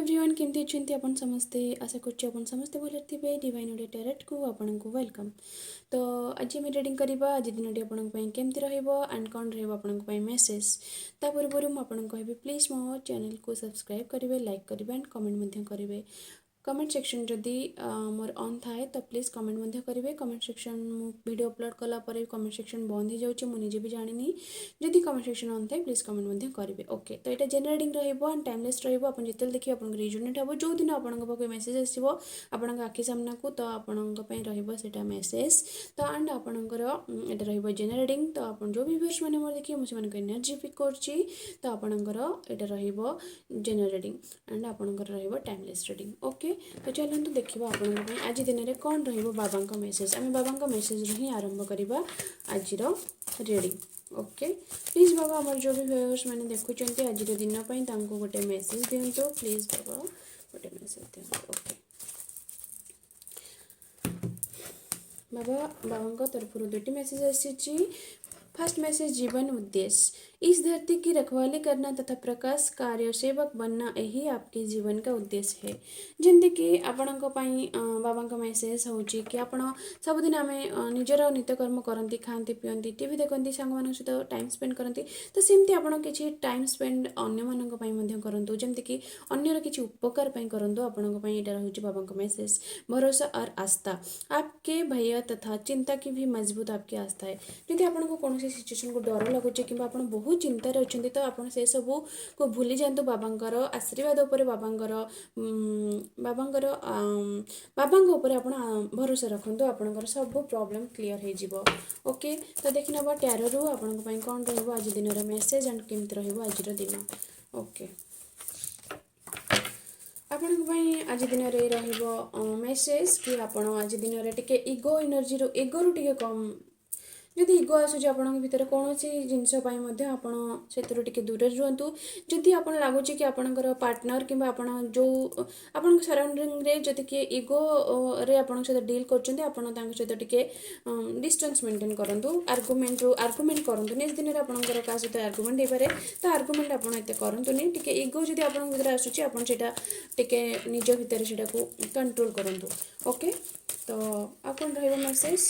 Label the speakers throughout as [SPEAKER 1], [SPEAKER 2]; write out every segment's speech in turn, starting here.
[SPEAKER 1] Everyone, କେମିତି ଅଛନ୍ତି ଆପଣ ସମସ୍ତେ? ଆଶା କରୁଛି ଆପଣ ସମସ୍ତେ ଭଲରେ ଥିବେ। ଡିଭାଇନ୍ ଓଡ଼ିଆ ଟ୍ୟାରୋଟ୍କୁ ଆପଣଙ୍କୁ welcome. ତ ଆଜି ଆମେ ରିଡ଼ିଂ କରିବା, ଆଜି ଦିନଟି ଆପଣଙ୍କ ପାଇଁ କେମିତି ରହିବ ଆଣ୍ଡ କ'ଣ ରହିବ ଆପଣଙ୍କ ପାଇଁ ମେସେଜ୍। ତା ପୂର୍ବରୁ ମୁଁ ଆପଣଙ୍କୁ କହିବି, ପ୍ଲିଜ୍ ମୋ ଚ୍ୟାନେଲକୁ ସବସ୍କ୍ରାଇବ୍ କରିବେ, ଲାଇକ୍ କରିବେ ଆଣ୍ଡ କମେଣ୍ଟ ମଧ୍ୟ କରିବେ। କମେଣ୍ଟ ସେକ୍ସନ୍ ଯଦି ମୋର ଅନ୍ ଥାଏ, ତ ପ୍ଲିଜ୍ କମେଣ୍ଟ ମଧ୍ୟ କରିବେ। କମେଣ୍ଟ ସେକ୍ସନ୍ ମୁଁ ଭିଡ଼ିଓ ଅପଲୋଡ଼ କଲା ପରେ କମେଣ୍ଟ ସେକ୍ସନ୍ ବନ୍ଦ ହେଇଯାଉଛି, ମୁଁ ନିଜେ ବି ଜାଣିନି। ଯଦି କମେଣ୍ଟ ସେକ୍ସନ୍ ଅନ୍ ଥାଏ, ପ୍ଲିଜ୍ କମେଣ୍ଟ ମଧ୍ୟ କରିବେ। ଓକେ, ତ ଏଇଟା ଜେନେରାଲ ରିଡ଼ିଂ ରହିବ ଆଣ୍ଡ ଟାଇମଲେସ୍ ରହିବ। ଆପଣ ଯେତେବେଳେ ଦେଖିବେ, ଆପଣଙ୍କୁ ରିଜୋନେଟ୍ ହେବ। ଯେଉଁଦିନ ଆପଣଙ୍କ ପାଖକୁ ମେସେଜ୍ ଆସିବ ଆପଣଙ୍କ ଆଖି ସାମ୍ନାକୁ, ତ ଆପଣଙ୍କ ପାଇଁ ରହିବ ସେଇଟା ମେସେଜ୍। ତ ଆଣ୍ଡ ଆପଣଙ୍କର ଏଇଟା ରହିବ ଜେନେରାଲ ରିଡ଼ିଂ। ତ ଆପଣ ଯେଉଁ ବି ଭିଉର୍ସ ମାନେ ମୋର ଦେଖିବେ, ମୁଁ ସେମାନଙ୍କ ଏନର୍ଜି ପିକ୍ କରୁଛି। ତ ଆପଣଙ୍କର ଏଇଟା ରହିବ ଜେନେରାଲ ରିଡ଼ିଂ ଆଣ୍ଡ ଆପଣଙ୍କର ରହିବ ଟାଇମଲେସ୍ ରିଡ଼ିଂ। ଓକେ, ତ ଚାଲନ୍ତୁ ଦେଖିବା ଆପଣଙ୍କ ପାଇଁ ଆଜି ଦିନରେ କ'ଣ ରହିବ ବାବାଙ୍କ ମେସେଜ୍। ଆମେ ବାବାଙ୍କ ମେସେଜ୍ରୁ ହିଁ ଆରମ୍ଭ କରିବା ଆଜିର ରିଡ଼ିଂ। ଓକେ, ପ୍ଲିଜ୍ ବାବା, ଆମର ଯେଉଁ ବି ଭିଉର୍ସ ମାନେ ଦେଖୁଛନ୍ତି, ଆଜିର ଦିନ ପାଇଁ ତାଙ୍କୁ ଗୋଟେ ମେସେଜ୍ ଦିଅନ୍ତୁ। ପ୍ଲିଜ୍ ବାବା, ଗୋଟେ ମେସେଜ୍ ଦିଅନ୍ତୁ। ଓକେ ବାବା, ବାବାଙ୍କ ତରଫରୁ ଦୁଇଟି ମେସେଜ୍ ଆସିଛି। फर्स्ट मैसेज, जीवन उद्देश्य। इस धरती की रखवाली करना तथा प्रकाश कार्य सेवक बनना, यही आपके जीवन का उद्देश्य है। ଯେମିତିକି ଆପଣଙ୍କ ପାଇଁ ବାବାଙ୍କ ମେସେଜ୍ ହେଉଛି କି ଆପଣ ସବୁଦିନ ଆମେ ନିଜର ନିତ୍ୟକର୍ମ କରନ୍ତି, ଖାଆନ୍ତି, ପିଅନ୍ତି, ଟିଭି ଦେଖନ୍ତି, ସାଙ୍ଗମାନଙ୍କ ସହିତ ଟାଇମ୍ ସ୍ପେଣ୍ଡ କରନ୍ତି। ତ ସେମିତି ଆପଣ କିଛି ଟାଇମ୍ ସ୍ପେଣ୍ଡ ଅନ୍ୟମାନଙ୍କ ପାଇଁ ମଧ୍ୟ କରନ୍ତୁ, ଯେମିତିକି ଅନ୍ୟର କିଛି ଉପକାର ପାଇଁ କରନ୍ତୁ। ଆପଣଙ୍କ ପାଇଁ ଏଇଟା ରହୁଛି ବାବାଙ୍କ ମେସେଜ୍। भरोसा और आस्था। आपके भय तथा चिंता की भी मजबूत आपकी आस्था है। ଯଦି ଆପଣଙ୍କୁ କୌଣସି ସିଚୁଏସନ୍କୁ ଡର ଲାଗୁଛି କିମ୍ବା ଆପଣ ବହୁତ ଚିନ୍ତାରେ ଅଛନ୍ତି, ତ ଆପଣ ସେସବୁକୁ ଭୁଲି ଯାଆନ୍ତୁ। ବାବାଙ୍କର ଆଶୀର୍ବାଦ ଉପରେ, ବାବାଙ୍କ ଉପରେ ଆପଣ ଭରସା ରଖନ୍ତୁ। ଆପଣଙ୍କର ସବୁ ପ୍ରୋବ୍ଲେମ୍ କ୍ଲିଅର୍ ହେଇଯିବ। ଓକେ, ତ ଦେଖିନେବା ଟ୍ୟାରୋରୁ ଆପଣଙ୍କ ପାଇଁ କ'ଣ ରହିବ ଆଜି ଦିନର ମେସେଜ୍ ଆଣ୍ଡ କେମିତି ରହିବ ଆଜିର ଦିନ। ଓକେ, ଆପଣଙ୍କ ପାଇଁ ଆଜି ଦିନରେ ରହିବ ମେସେଜ୍ କି ଆପଣ ଆଜି ଦିନରେ ଟିକେ ଇଗୋ ଏନର୍ଜିରୁ, ଇଗୋରୁ ଟିକେ କମ୍। ଯଦି ଇଗୋ ଆସୁଛି ଆପଣଙ୍କ ଭିତରେ କୌଣସି ଜିନିଷ ପାଇଁ ମଧ୍ୟ, ଆପଣ ସେଥିରୁ ଟିକେ ଦୂରରେ ରୁହନ୍ତୁ। ଯଦି ଆପଣ ଲାଗୁଛି କି ଆପଣଙ୍କର ପାର୍ଟନର କିମ୍ବା ଆପଣ ଯେଉଁ ଆପଣଙ୍କ ସରାଉଣ୍ଡିଂରେ ଯଦି କିଏ ଇଗୋରେ ଆପଣଙ୍କ ସହିତ ଡିଲ୍ କରୁଛନ୍ତି, ଆପଣ ତାଙ୍କ ସହିତ ଟିକେ ଡିଷ୍ଟାନ୍ସ ମେଣ୍ଟେନ୍ କରନ୍ତୁ। ଆର୍ଗୁମେଣ୍ଟରୁ ଆର୍ଗୁମେଣ୍ଟ କରନ୍ତୁନି। ଆଜି ଦିନରେ ଆପଣଙ୍କର କାହା ସହିତ ଆର୍ଗୁମେଣ୍ଟ ହେଇପାରେ, ତ ଆର୍ଗୁମେଣ୍ଟ ଆପଣ ଏତେ କରନ୍ତୁନି। ଟିକେ ଇଗୋ ଯଦି ଆପଣଙ୍କ ଭିତରେ ଆସୁଛି, ଆପଣ ସେଇଟା ଟିକେ ନିଜ ଭିତରେ ସେଇଟାକୁ କଣ୍ଟ୍ରୋଲ କରନ୍ତୁ। ଓକେ, ତ ଆଉ କ'ଣ ରହିବ ମେସେଜ୍?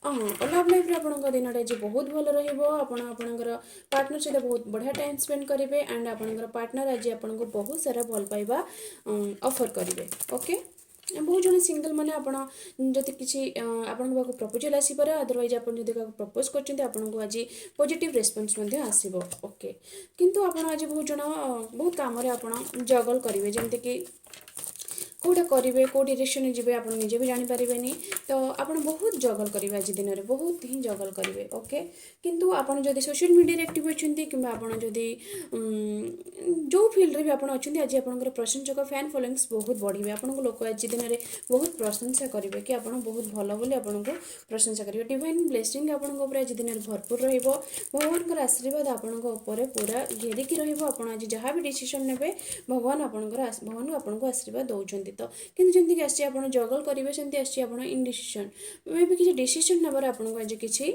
[SPEAKER 1] ହଁ, ଲଭ୍ ଲାଇଫ୍ରେ ଆପଣଙ୍କ ଦିନଟା ଆଜି ବହୁତ ଭଲ ରହିବ। ଆପଣ ଆପଣଙ୍କର ପାର୍ଟନର ସହିତ ବହୁତ ବଢ଼ିଆ ଟାଇମ୍ ସ୍ପେଣ୍ଡ କରିବେ ଆଣ୍ଡ ଆପଣଙ୍କର ପାର୍ଟନର ଆଜି ଆପଣଙ୍କୁ ବହୁତ ସାରା ଭଲ ପାଇବା ଅଫର୍ କରିବେ। ଓକେ, ବହୁତ ଜଣ ସିଙ୍ଗଲ୍ ମାନେ ଆପଣ ଯଦି କିଛି ଆପଣଙ୍କ ପାଖକୁ ପ୍ରପୋଜାଲ୍ ଆସିପାରେ। ଅଦରୱାଇଜ୍ ଆପଣ ଯଦି କାହାକୁ ପ୍ରପୋଜ୍ କରୁଛନ୍ତି, ଆପଣଙ୍କୁ ଆଜି ପଜିଟିଭ୍ ରେସ୍ପନ୍ସ ମଧ୍ୟ ଆସିବ। ଓକେ, କିନ୍ତୁ ଆପଣ ଆଜି ବହୁତ ଜଣ ବହୁତ କାମରେ ଆପଣ ଜଗଲ୍ କରିବେ, ଯେମିତିକି କେଉଁଟା କରିବେ, କେଉଁ ଡିରେକ୍ସନରେ ଯିବେ, ଆପଣ ନିଜେ ବି ଜାଣିପାରିବେନି। ତ ଆପଣ ବହୁତ ଜଗଲ୍ କରିବେ ଆଜି ଦିନରେ, ବହୁତ ହିଁ ଜଗଲ୍ କରିବେ। ଓକେ, କିନ୍ତୁ ଆପଣ ଯଦି ସୋସିଆଲ ମିଡ଼ିଆରେ ଆକ୍ଟିଭ୍ ଅଛନ୍ତି କିମ୍ବା ଆପଣ ଯଦି ଯେଉଁ ଫିଲ୍ଡରେ ବି ଆପଣ ଅଛନ୍ତି, ଆଜି ଆପଣଙ୍କର ପ୍ରଶଂସକ, ଫ୍ୟାନ୍ ଫଲୋଇଙ୍ଗସ୍ ବହୁତ ବଢ଼ିବେ। ଆପଣଙ୍କୁ ଲୋକ ଆଜି ଦିନରେ ବହୁତ ପ୍ରଶଂସା କରିବେ କି ଆପଣ ବହୁତ ଭଲ ବୋଲି ଆପଣଙ୍କୁ ପ୍ରଶଂସା କରିବେ। ଡିଭାଇନ୍ ବ୍ଲେସିଂ ଆପଣଙ୍କ ଉପରେ ଆଜି ଦିନରେ ଭରପୁର ରହିବ। ଭଗବାନଙ୍କର ଆଶୀର୍ବାଦ ଆପଣଙ୍କ ଉପରେ ପୁରା ଘେରିକି ରହିବ। ଆପଣ ଆଜି ଯାହା ବି ଡିସିସନ୍ ନେବେ, ଭଗବାନ ଆପଣଙ୍କୁ ଆଶୀର୍ବାଦ ଦେଉଛନ୍ତି। ତ କିନ୍ତୁ ଯେମିତିକି ଆସିଛି ଆପଣ ଜଗଲ୍ କରିବେ, ସେମିତି ଆସିଛି ଆପଣ ଇନଡିସିସନ୍। ମେ ବି କିଛି ଡିସିସନ୍ ନେବାରେ ଆପଣଙ୍କୁ ଆଜି କିଛି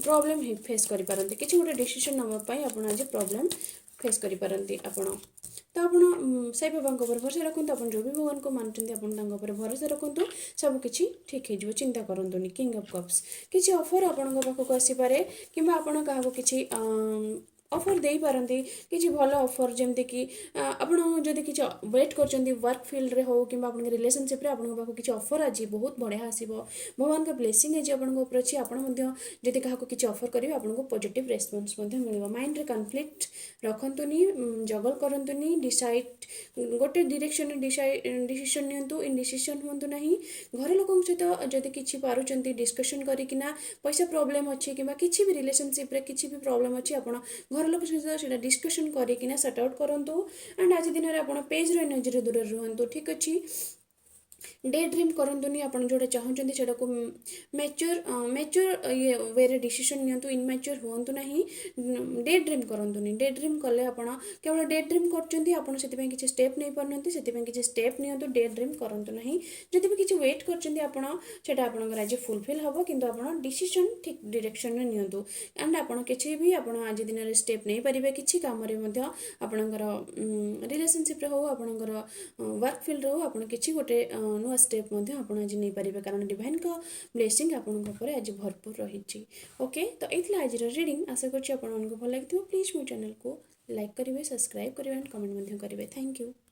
[SPEAKER 1] ପ୍ରୋବ୍ଲେମ୍ ଫେସ୍ କରିପାରନ୍ତି। କିଛି ଗୋଟେ ଡିସିସନ୍ ନେବା ପାଇଁ ଆପଣ ଆଜି ପ୍ରୋବ୍ଲେମ୍ ଫେସ୍ କରିପାରନ୍ତି ଆପଣ। ତ ଆପଣ ସାଇ ବାବାଙ୍କ ଉପରେ ଭରସା ରଖନ୍ତୁ। ଆପଣ ଯେଉଁ ବି ଭଗବାନଙ୍କୁ ମାନୁଛନ୍ତି, ଆପଣ ତାଙ୍କ ଉପରେ ଭରସା ରଖନ୍ତୁ, ସବୁକିଛି ଠିକ୍ ହେଇଯିବ। ଚିନ୍ତା କରନ୍ତୁନି। King of cups. କିଛି ଅଫର୍ ଆପଣଙ୍କ ପାଖକୁ ଆସିପାରେ କିମ୍ବା ଆପଣ କାହାକୁ କିଛି ଅଫର୍ ଦେଇପାରନ୍ତି, କିଛି ଭଲ ଅଫର୍। ଯେମିତିକି ଆପଣ ଯଦି କିଛି ୱେଟ୍ କରୁଛନ୍ତି, ୱାର୍କ ଫିଲ୍ଡରେ ହଉ କିମ୍ବା ଆପଣଙ୍କ ରିଲେସନସିପ୍ରେ, ଆପଣଙ୍କ ପାଖକୁ କିଛି ଅଫର୍ ଆଜି ବହୁତ ବଢ଼ିଆ ଆସିବ। ଭଗବାନଙ୍କ ବ୍ଲେସିଂ ଆଜି ଆପଣଙ୍କ ଉପରେ ଅଛି। ଆପଣ ମଧ୍ୟ ଯଦି କାହାକୁ କିଛି ଅଫର୍ କରିବେ, ଆପଣଙ୍କୁ ପଜିଟିଭ୍ ରେସ୍ପନ୍ସ ମଧ୍ୟ ମିଳିବ। ମାଇଣ୍ଡରେ କନଫ୍ଲିକ୍ଟ ରଖନ୍ତୁନି, ଜଗଲ କରନ୍ତୁନି। ଡିସାଇଡ଼ ଗୋଟେ ଡିରେକ୍ସନରେ ଡିସିସନ୍ ନିଅନ୍ତୁ, ଇନଡିସିସନ୍ ହୁଅନ୍ତୁ ନାହିଁ। ଘର ଲୋକଙ୍କ ସହିତ ଯଦି କିଛି ପାରୁଛନ୍ତି ଡିସ୍କସନ୍ କରିକିନା, ପଇସା ପ୍ରୋବ୍ଲେମ୍ ଅଛି କିମ୍ବା କିଛି ବି ରିଲେସନସିପ୍ରେ କିଛି ବି ପ୍ରୋବ୍ଲେମ୍ ଅଛି, ଆପଣ ଘର ଲୋକ ସହିତ ସେଇଟା ଡିସ୍କସନ୍ କରିକିନା ସର୍ଟ ଆଉଟ୍ କରନ୍ତୁ। ଆଣ୍ଡ ଆଜି ଦିନରେ ଆପଣ ପେଜ୍ର ଏନର୍ଜିରେ ଦୂରରେ ରୁହନ୍ତୁ। ଠିକ୍ ଅଛି। ଡେ ଡ୍ରିମ୍ କରନ୍ତୁନି। ଆପଣ ଯେଉଁଟା ଚାହୁଁଛନ୍ତି, ସେଇଟାକୁ ମ୍ୟାଚୁର୍ ମ୍ୟାଚୁର୍ ଇଏ ୱେରେ ଡିସିସନ୍ ନିଅନ୍ତୁ। ଇନମ୍ୟାଚୁର୍ ହୁଅନ୍ତୁ ନାହିଁ। ଡେ ଡ୍ରିମ୍ କରନ୍ତୁନି। ଡେ ଡ୍ରିମ୍ କଲେ, ଆପଣ କେବଳ ଡେ ଡ୍ରିମ୍ କରୁଛନ୍ତି, ଆପଣ ସେଥିପାଇଁ କିଛି ଷ୍ଟେପ୍ ନେଇପାରୁନାହାନ୍ତି। ସେଥିପାଇଁ କିଛି ଷ୍ଟେପ୍ ନିଅନ୍ତୁ, ଡେ ଡ୍ରିମ୍ କରନ୍ତୁ ନାହିଁ। ଯଦି ବି କିଛି ୱେଟ୍ କରୁଛନ୍ତି ଆପଣ, ସେଇଟା ଆପଣଙ୍କର ଆଜି ଫୁଲଫିଲ୍ ହେବ, କିନ୍ତୁ ଆପଣ ଡିସିସନ୍ ଠିକ୍ ଡିରେକ୍ସନ୍ରେ ନିଅନ୍ତୁ। ଆଣ୍ଡ ଆପଣ କିଛି ବି ଆପଣ ଆଜି ଦିନରେ ଷ୍ଟେପ୍ ନେଇପାରିବେ କିଛି କାମରେ ମଧ୍ୟ। ଆପଣଙ୍କର ରିଲେସନସିପ୍ରେ ହେଉ, ଆପଣଙ୍କର ୱାର୍କ ଫିଲ୍ଡରେ ହେଉ, ଆପଣ କିଛି ଗୋଟେ ନୂଆ ଷ୍ଟେପ୍ ମଧ୍ୟ ଆପଣ ଆଜି ନେଇପାରିବେ, କାରଣ ଡିଭାଇନଙ୍କ ବ୍ଲେସିଂ ଆପଣଙ୍କ ଉପରେ ଆଜି ଭରପୁର ରହିଛି। ଓକେ, ତ ଏଇ ଥିଲା ଆଜିର ରିଡ଼ିଂ। ଆଶା କରୁଛି ଆପଣମାନଙ୍କୁ ଭଲ ଲାଗିଥିବ। ପ୍ଲିଜ୍ ମୋ ଚ୍ୟାନେଲକୁ ଲାଇକ୍ କରିବେ, ସବସ୍କ୍ରାଇବ୍ କରିବେ ଆଣ୍ଡ କମେଣ୍ଟ ମଧ୍ୟ କରିବେ। Thank you.